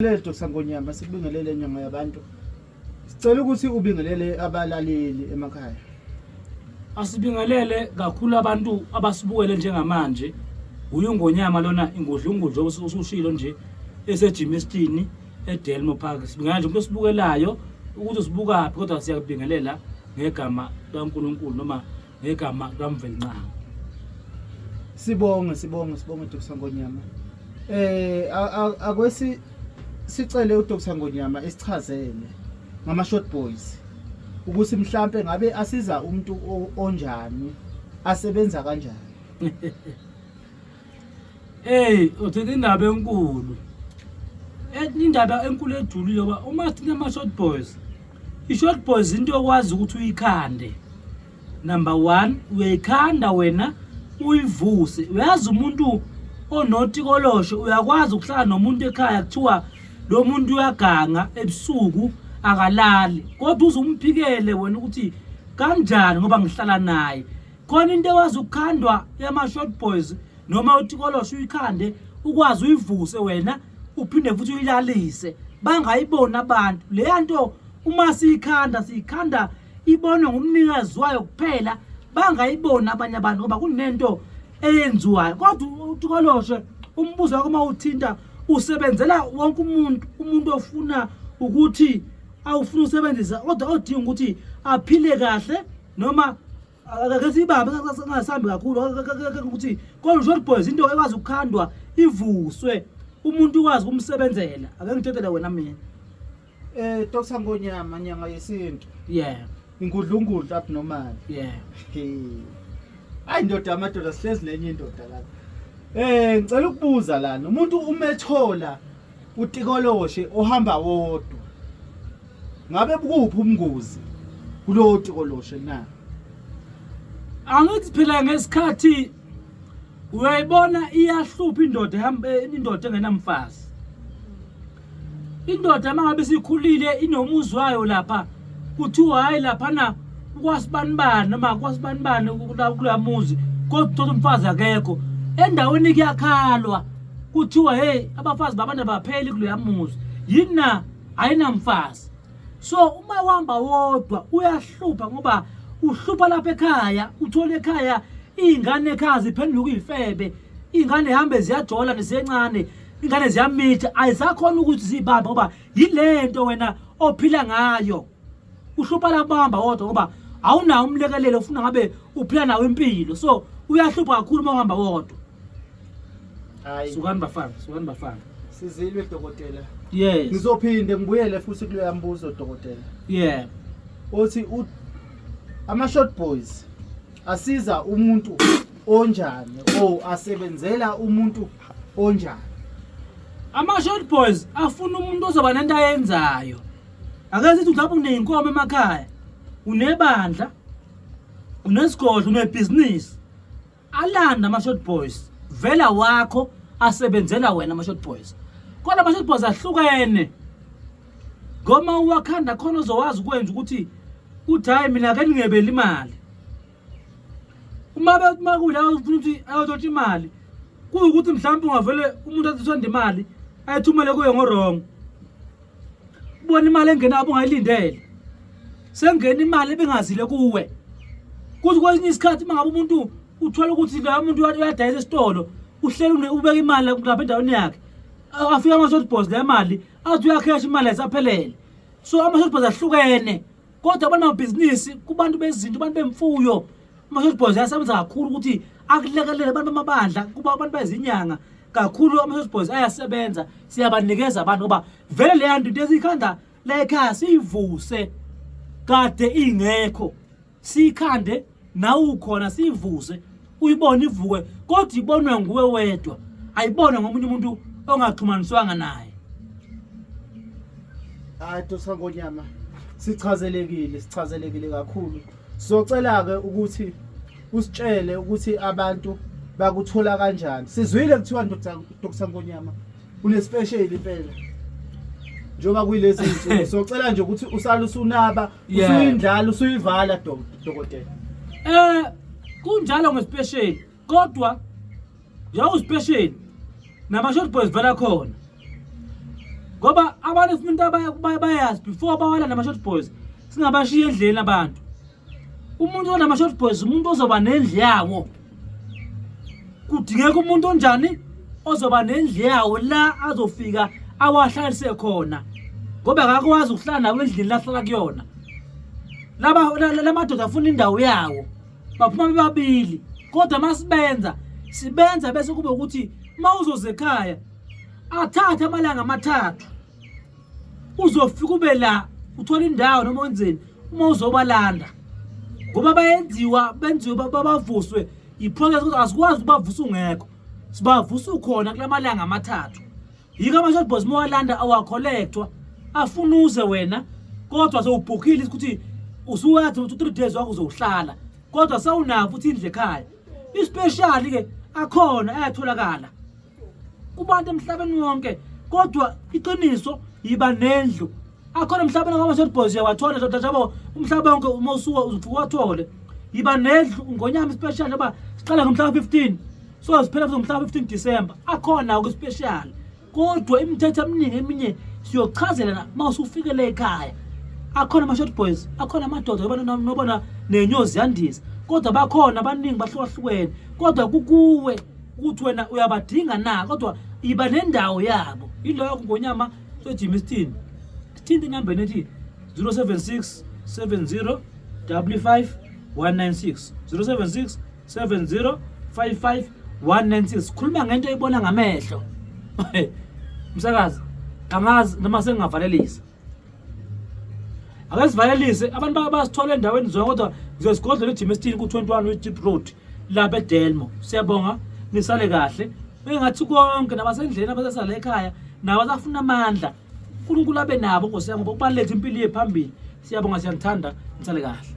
Sibingelele Dr Ngonyama, sikubingelele nyanga yabantu. Sicela ukuthi ubingelele abalaleli emakhaya. Asibingelele kakhulu abantu abasibukele njengamanje. Uye uNgonyama lona ingudlungudlu osushilo nje eseJimistini eDelmo Park. Sibingelela nje umuntu osibukelayo ukuthi usibukaphi kodwa siyakubingelela ngegama likaNkulunkulu noma ngegama kaMvelinqangi. Sibonge sibonge sibonge Dr Ngonyama. Eh akwesi sicele uDr Ngonyama esichazele ngama short boys ukuthi mhlambe ngabe asiza umuntu onjani asebenza kanjani. Hey, uthethe indaba enkulu. Indaba enkulu ejulile ngoba uma sithina ama-short boys, i-short boys into okwazi ukuthi uyikhande. Number one, uyayikhanda wena uyivuse. Uyazi umuntu onotikoloshe uyakwazi ukuhlala nomuntu ekhaya kuthiwa lo muntu uyaganga ebusuku akalali kodwa uze umphikele wena ukuthi kanjani ngoba ngihlala naye khona into ekwazi ukukhandwa yama-short boys noma utikoloshe uyikhande ukwazi uyivuse wena uphinde futhi uyilalise bangayiboni abantu leya nto uma siyikhanda siyikhanda ibonwe ngumnikazi wayo kuphela bangayiboni abanye abantu ngoba kunento eyenziwayo kodwa utikoloshe umbuzo wakho uma uthinta usebenzela wonke umuntu umuntu ofuna ukuthi awufuna usebenzisa kodwa odinga ukuthi aphile kahle noma ake siyibambe singasambi kakhulu ukuthi kodwa short boys into ekwazi ukukhandwa ivuswe umuntu ukwazi ukumsebenzela ake ngithetele wena mina. Dr Ngonyama nyanga yesintu. Yeah. Ingudlungudlu abnormal. Yeah. Hayi ndoda amadoda sihlezi nenye indoda la. Ngicela ukubuza lana umuntu umethola utikoloshe ohamba wodwa. Ngabe bukuphi ubungozi kulowo tikoloshe na? Angithi phela ngesikhathi uyayibona iyahlupha indoda ehamba indoda engenamfazi. Indoda uma ngabe isikhulile inomuzi wayo lapha kuthiwa hhayi laphana kwasibanibani noma kwasibanibani kuloya muzi kodwa uthola umfazi akekho endaweni kuyakhalwa kuthiwa hey abafazi babantu abapheli kuloya muzi yini na ayinamfazi so uma uhamba wodwa uyahlupha ngoba uhlupha lapha ekhaya uthole ekhaya iy'ngane ekhaya ziphenduka iy'febe iy'ngane hambe ziyajola nesencane ingane ziyamitha ayisakhona ukuthi ziyibambe ngoba yilento wena ophila ngayo uhlupha labamba wodwa ngoba awunawo umlekelelo ufuna ngabe uphila nawo impilo so uyahlupha kakhulu uma uhamba wodwa. Hayi. Sukani bafana, sukani bafana. Sizilwe dokotela. Yes. Ngizophinde ngibuyele futhi kuloya mbuzo dokotela. Yeah. Othi ama short boys asiza umuntu onjani o asebenzela umuntu onjani? Ama short boys afuna umuntu ozoba nento ayenzayo. Ake sithi mhlawumbe uneyinkomo emakhaya, unebandla, unesigodlo, unebhizinisi. Alanda ama short boys vela wakho asebenzela wena ama short boys. Kodwa ama short boys ahlukene. Ngoma uwakhanda khona ozowazi ukwenza ukuthi uthi hayi mina ake ningebeli imali. Uma uma kula ufuna ukuthi ayothola imali kuwukuthi mhlawumbe ungavele umuntu athi uthanda imali ayithumele kuye ngo-wrong. Ubona imali engenayo ungayilindele. Sengena imali ebengazile kuwe. Kuthi kwesinye isikhathi uma ngabe umuntu uthola ukuthi lo muntu uyadayisa esitolo uhleli ubeka imali lapha endaweni yakhe. Afika ama-short boys le mali athi uyakhesha imali ayisaphelele. So ama-short boys ahlukene. Kodwa abantu bamabhizinisi kubantu bezinto abantu bemfuyo ama-short boys ayasebenza kakhulu ukuthi akulekelele abantu bamabandla kuba abantu bezinyanga kakhulu ama-short boys ayasebenza siyabanikeza abantu ngoba vele leya nto into esiyikhanda la ekhaya siyivuse kade ingekho siyikhande nawe ukhona siyivuse uyibone ivuke kodwa ibonwe nguwe wedwa ayibonwe ngomunye umuntu ongaxhumaniswanga naye. Hayi Dosangonyama sichazelekile sichazelekile kakhulu. Sizocela ke ukuthi usitshele ukuthi abantu bakuthola kanjani. Sizwile kuthiwa Dr Ngonyama une special impela. Njengoba kuyilezi insuku socela nje ukuthi usale usunaba usuyindlala usuyivala dokotela. Kunjalo ngespecial kodwa njengoba uspecial nama short boys vela khona. Ngoba abantu funa into bayazi before bawala nama-short boys, singabashiya endleleni abantu. Umuntu onama-short boys umuntu ozoba nendlu yawo. Kudingeka umuntu onjani ozoba nendlu yawo la azofika awahlalise khona, ngoba akakwazi ukuhlala nawo endlini la hlala kuyona. Laba lamadoda afuna indawo yawo, baphuma bebabili, kodwa masibenza sibenza bese kube ukuthi uma uzoza ekhaya athathe amalanga amathathu, uzofika ube la uthola indawo noma wenzeni uma uzobalanda, ngoba bayenziwa benziwe babavuswe i-process ukuthi asikwazi ukubavusa ungekho, sibavusa ukhona kulamalanga amathathu. Yiko ama-short boys uma walanda awakholekthwa, afuna uze wena, kodwa sewubhukhile ukuthi usuwathi ukuthi 3 days wakho uzowuhlala, kodwa sewunayo futhi indlu ekhaya. Ispecial-ke akhona ayatholakala kubantu emhlabeni wonke, kodwa iqiniso yiba nendlu. Akhona emhlabeni ngama-short boys uyawathola jabo umhlaba wonke, uma usuka uzofika uwathole. Yiba nendlu ngonyama ispecial, ngoba siqala ngomhla ka-15, so siphela futhi ngomhla ka-15 December. Akhona kwispecial, kodwa imithetho eminingi eminye siyochazela uma usufikele ekhaya. Akhona ama-short boys, akhona amadoda nobona nenyozi yandiza, kodwa bakhona abaningi bahlukahlukene, kodwa kukuwe ukuthi wena uyabadinga na, kodwa iba nendawo yabo. Yiloko ngonyama sejimistini. Sithinte inambeni ethi 076 70 55 196, 076 70 55 196. Khuluma ngento oyibona ngamehlo. Msakazi, angazi noma sengingavalelisa. Ake sivalelise abantu basithola endaweni zonke, kodwa ngizosigodlela eJimistini ku-21 Witchip Road lapha eDelmo. Siyabonga, nisale kahle. Engathi konke nabasendleleni abasasala ekhaya nabo basafuna amandla, uNkulunkulu abe nabo Nkosi yami, ngoba kubalulekile impilo iye phambili. Siyabonga, siyanithanda, nisale kahle.